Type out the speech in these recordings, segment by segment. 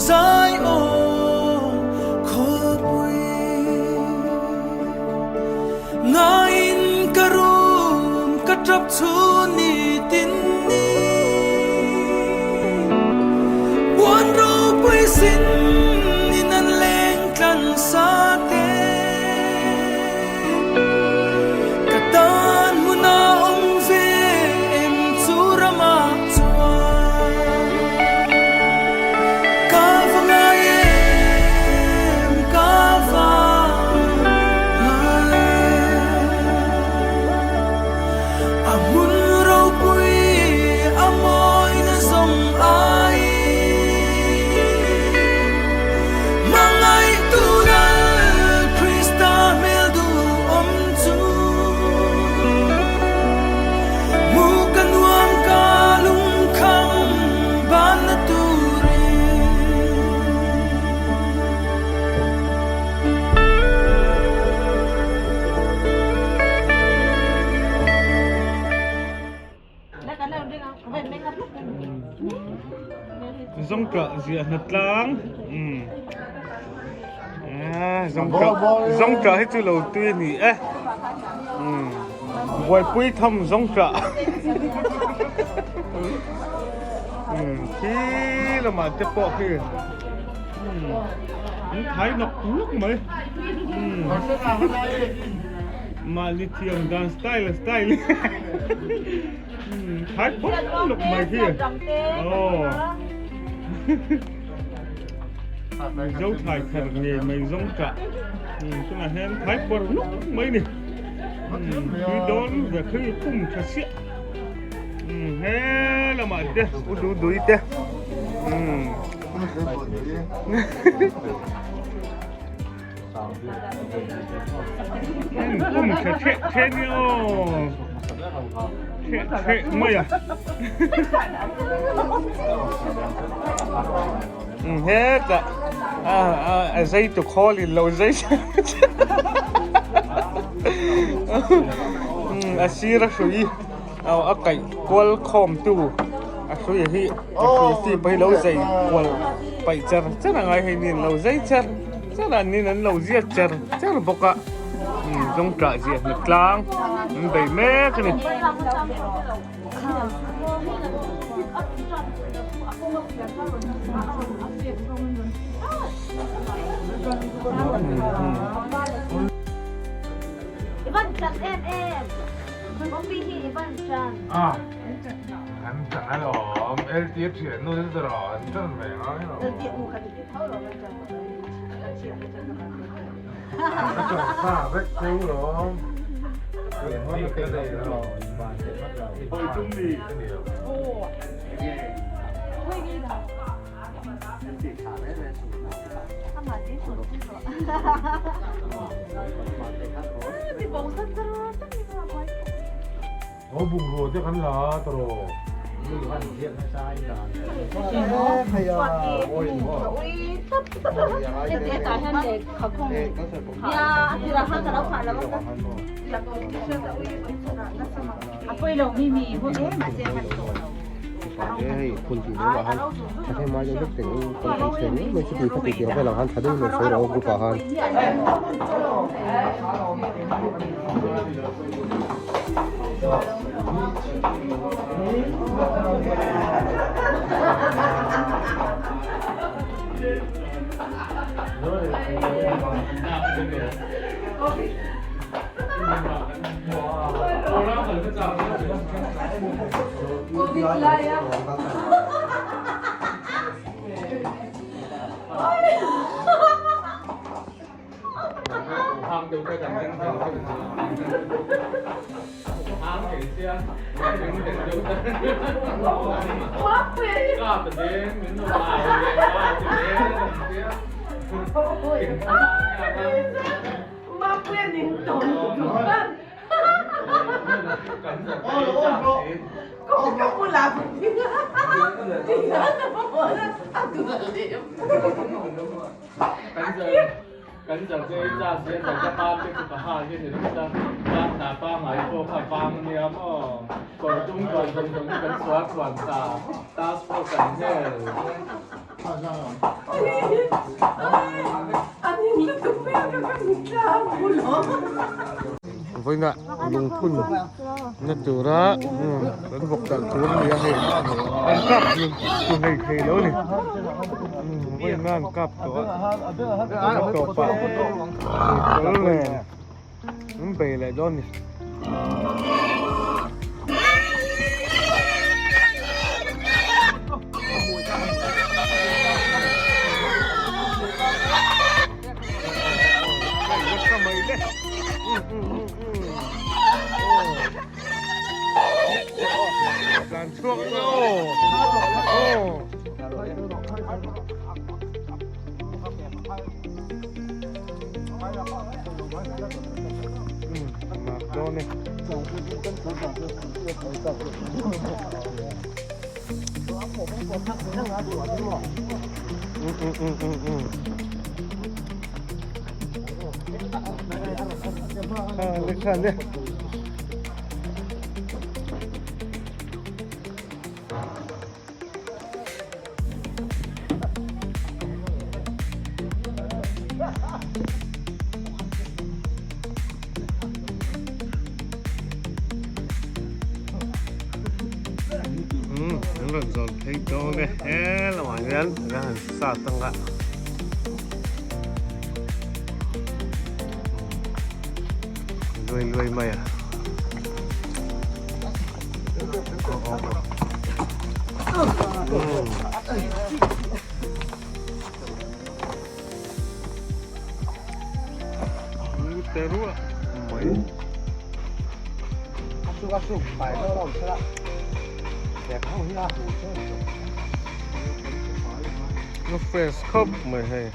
Zion khawpui. Ngaiin ka rum ka tap chhun nitin ni. Puan ropui sin in an leng tlan sa te. Ka tan hmun a awm ve em chu ramah chuan ka va ngai em, ka va ngai em. A hmun ropui a mawina zawng ai hmangaihtu lal Krista hmel duhawm chu hmu ka nuam ka lungkham banna turin. Zawngṭah ziah hna tlang zawngṭah zawngṭah hi chu lo tui a ni e buaipui tham zawngṭah khi lamah te pawh khi an thai nawk nawk mai mahni thiam dan style style Thái phawt luk mai khi. Ồ. Dâu thải thar nghề mai giống cả. Tức là hen thái phawt luk mai ni. Khi đón về khi pum thật xịa. He là mà te, u đu đuôi te. Pum tha theh theh nia aw theh theh mai a hetah a zai tu khawl in lo zai a sir a hrui a kaih kual khawm tu a hrui hi a hrui step hi lo zai kual paih char char a ngai hei nen lo zai char char a nin an lo ziak char char bawk a zawngṭah ziah hna tlang an bei mek a ni. Vawiinah lungphun na tura kan vawk talh tur a ni a hei an kap tu hlei thei lo a ni vawiinah an kap tawh a an tawpah kawr nen an bei leh dawn a ni. Umm an rawn zawn phei dawn e he lamah hian an han sat ang a. Luai luai mai a. Nó fresh khawp mai hei.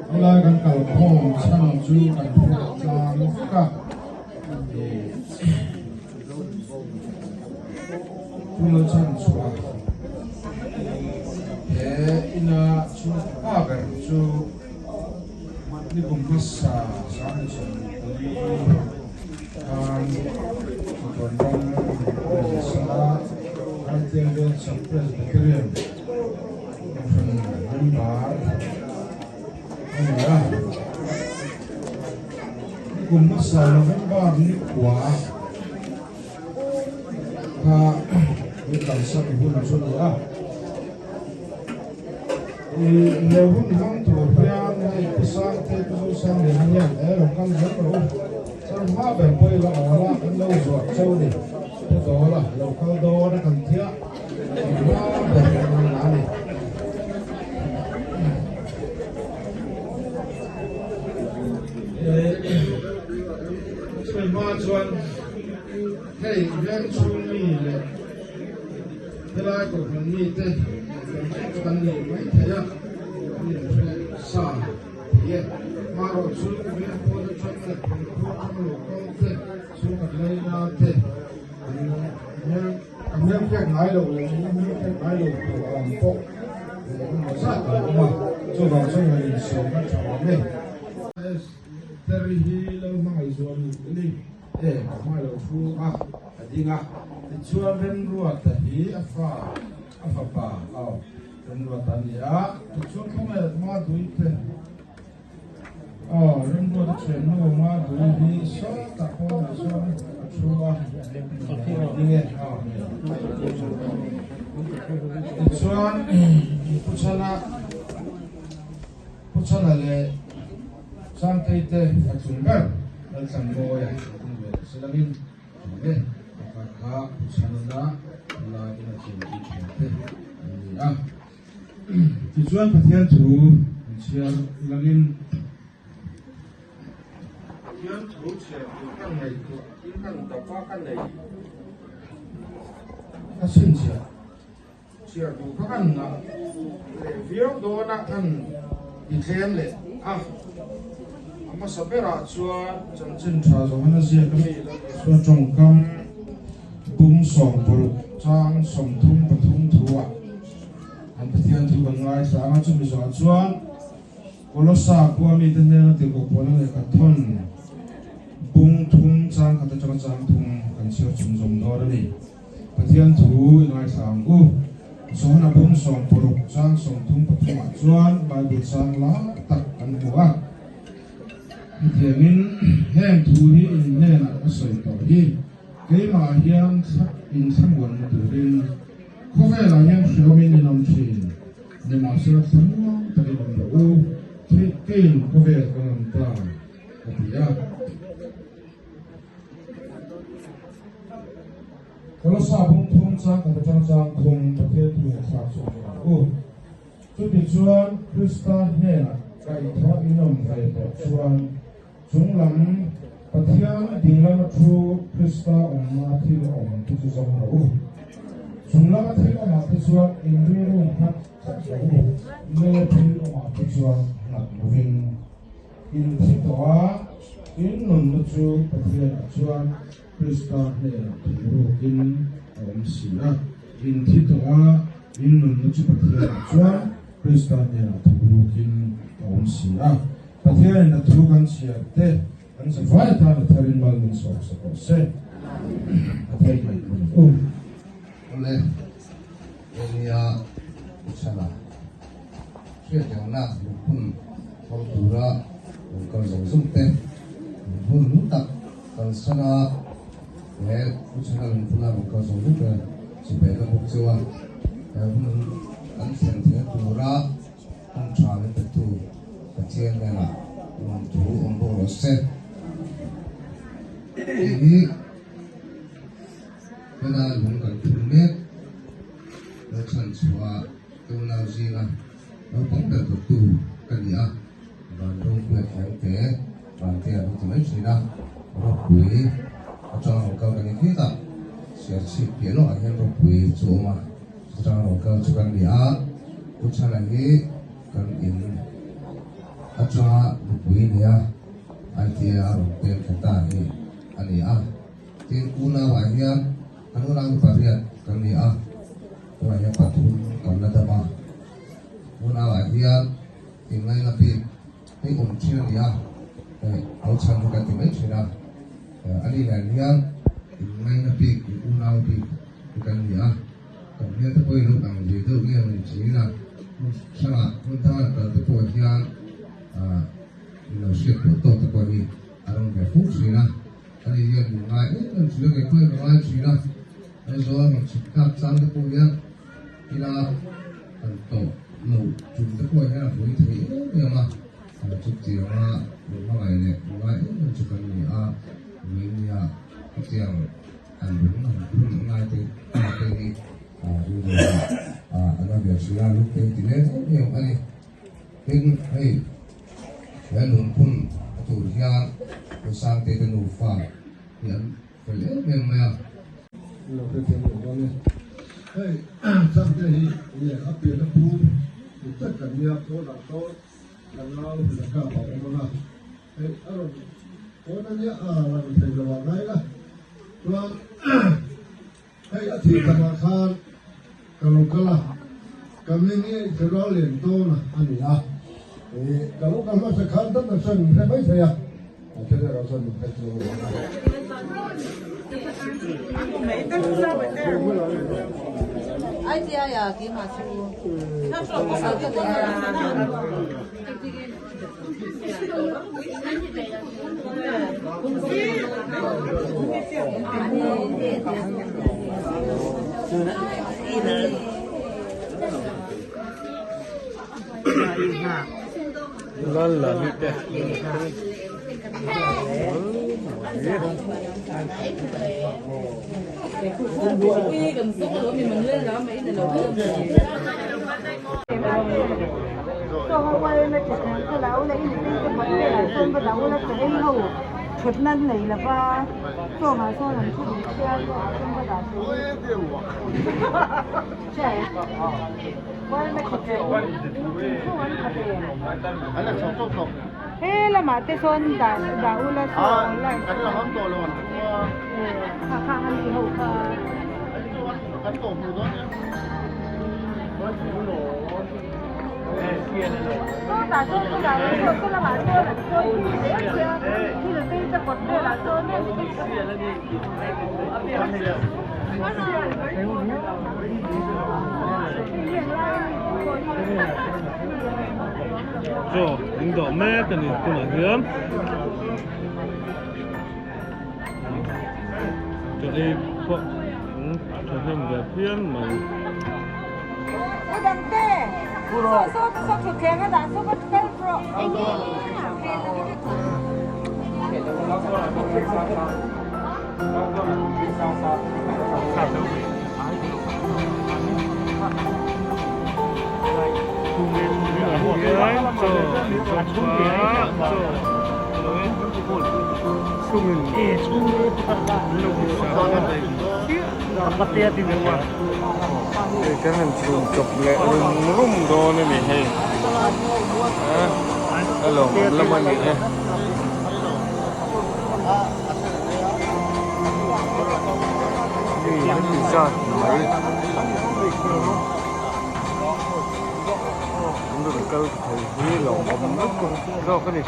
Helai kan kalkhawm chhan chu kan hriat tlang vek a, Phul chhan chhuah he ina chhungkua ber chu nikum hmasa 24 khan Chatuan ram Raltiang Veng Sub Presbyterian Kohhran. November a ni a, nikum hmasa November ni kua kha he kalsan hun chu a ni a. He hun hmang tur hian hei Pu Sangte Pu Zosangliana hian e lo kal zel rawh u. Chuan hma ber pawh ila awl a, kan lo zuah cheu ni. Pu Dawla lo kal dawn a kan thiah hma ber kan ang a ni. Chumi hma chuan hei veng chhung mi leh Helai kohhran mite kan chu kan nei mai thei a, kan inhre sa thei e. Marawh chu veng pawn atang leh phungkhur atang lo kal te, chhungkhat laina te an hmel a hmelhriat ngai lo leh min hmelhriat ngai lo tur ang pawh engemaw zat an awm a, chuvang chuan han insawmna tha awm e. Terry hi lo hmangaih zual ni. E ka hmai lo thu a, a ding a. Tichuan Remruata hi a fa, a fapa aw, Remruata a ni a. Tichuan khawngaih Madui te aw, Remruata thiannu Madui hi sawtah pawnah sawn a thu a, a ding e aw. Tichuan Pu Chhana, Pu Chhana leh Sangtei te a chung ber Laltlanmawia a tum ve ta si langin ang e, pakhat kha Pu Chhanana lai in a chenpui thin te an ni a. Tichuan Pathian thu an chhiar langin Pathian thu chhiar tur ka ngaihtuah in kan dap a ka nei a chhinchhiah. Chhiar duh kha kan ngah leh viau dawn a, kan ti tlem leh a. A hmasa berah chuan chanchin tha Johana ziak a mi Isua tawngkam bung 60 chang 33 thuah an Pathian thu kan ngaithla ang a, chumi zawhah chuan Kolosa khua mite hnena tirhkoh Paula lehkha thawn bung thum chang khat atanga chang thum kan chhiar chhunzawm dawn a ni. Pathian thu i ngaithla ang u. Johana bung 60 chang 33 ah chuan Bible chang lar tak kan hmu a. Hetiangin heng thu hi in hnenah ka sawi tawh hi, keimah hian inthlamuanna turin khawvelah hian hreawmin in awm thin, nimahsela thlamuang takin awm rawh u, keiin khawvel ka ngam ta, a ti a. Kolosa bung thum chang khat atang chang thum Pathian thu leh thlak chu awm ang u. Chutichuan Krista hnenah kaihthawh in awm ve tawh chuan chunglam Pathian dinglama thu Krista awmna thil awm te chu zawng rawh u. Chunglama thil awmah te chuan in rilru nghat tlat rawh u, leia thil awmah te chuan nghat lovin. In thi tawh a, in nunna chu Pathianah chuan Krista hnenah thumrukin a awm si a. In thi tawh a, in nunna chu Pathianah chuan Krista hnenah thumrukin a awm si a. Pathianin a thu kan chhiar te kan zavai atan a tharin mal min sawm sak rawh se. Pathian ngaihtuah ang u. Awle, Enia u chhana hriatengna lungphun hmang tura rawn kal zawng zawng te lungphun hlu tak kalsana he u chhana lungphuna rawn kal zawng zawng te chibai ka bawk cheu a, he hun kan thlen theihna tura hun tha min petu Pathian hnenah lawmthu awm bawk rawh se. Hei hi. Hmana lung kan phun mek lo chhan chhuah unau zinga naupang ber dawttu ka ni a, van ropui a thiam te, van te a lo ti mai thin a, ropui atanga rawn kal ka ni hit a, Serchhip piah lawkah hian ropui chu a awm a, chutanga rawn kal chu kan ni a, Pu Chhana hi kan in atanga nupui nia ITA a rawn pem thla ta hi a ni a. Tin, unauah hian kan unau hi pariat kan ni a, tunah hian pathum kan la dam a. Unauah hian inngaina bik hei awm thin a ni a, hei lo chhan chu kan ti mai thin a. A ni nen hian inngaina bik, in unau bik hi kan ni a, kan hmel te pawh hi lo dang ve deuh nge maw ni thin a. Hmun hrangah hmun danga an kal te pawh hian min lo hriat pawh tawk te pawh hi a rawn ve fo thin a, ani hian min ngai em em thin a, kei pawhin ka ngai thin a, Aizawl rawn chhuk tlak chang te pawh hian ila kan tawh loh tum te pawh hian a hawi thei em em a, chutianga min hmangaih leh min ngai em em chu kan ni a, Ruinia hetiang an lung an phun ngai te ta te hi rilru ah an a ve thin a, lung te hi ti leng em em a ni. Tin, hei he lungphun a tur hian Pu Sangte te nufa hi an fel em em mai a. Lo hrethiam lo dawn e. Hei Sangte hi nge a pian a pu dik tak kan nia pawnah sawn ka nau Laka a awm ang a. Hei a rawn pawn a nia a lang thei lo ah ngai la chuan hei a thih takah khan ka lo kal a ka hming hi February lian tawn a ni a ih ka lo kal hmasa khan tam tak chuan min hre mai thei a a then erawh chuan min hre chuang lo a. Lal la ni te. Chaw an dawh mek a ni tunah hian chaw ei pawh an thahnem ve phian mai. Hei kan han chhum chawp leh rum rum dawn a ni hei a lawmawm lam a ni e. Mi heti zat mai an rawn kal thei hi lawmawm lutuk zawk a ni.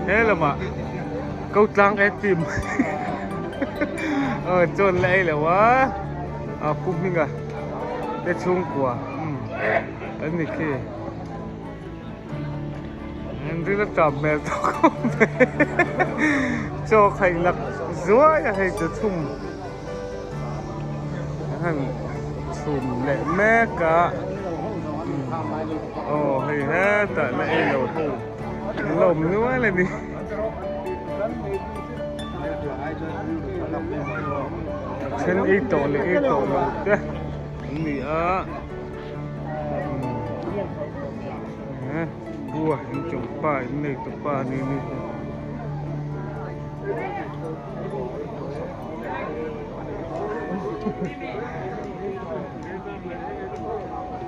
He lamah ko tlang e team chuan la ei lo a a pu hminga te chhungkua an ni khi an ril a tap hmel tawh khawp mai chaw khaih lak zuai a hei chu chhum an han chhum leh mek a aw hei hetah la ei lo ho an la awm nual a ni. Then ei tawh leh ei tawh lo te an ni a bua in chung pa in nei tu pa ni ni.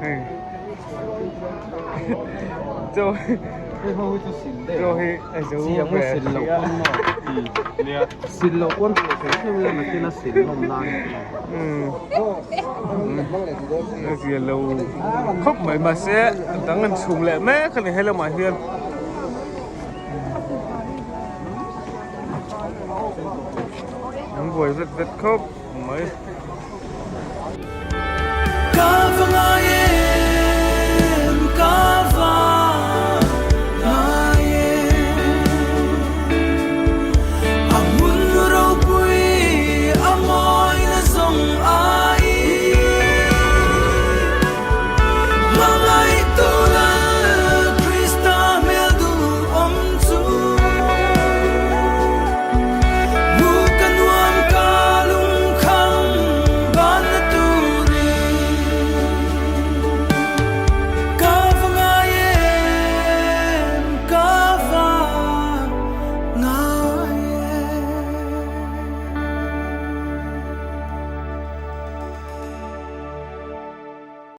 Hei chaw chaw hi a zo ve a zia lo khawp mai mahse a dang an chhum leh mek a ni he lamah hian. An buai vet vet khawp mai. Ka va ngai e.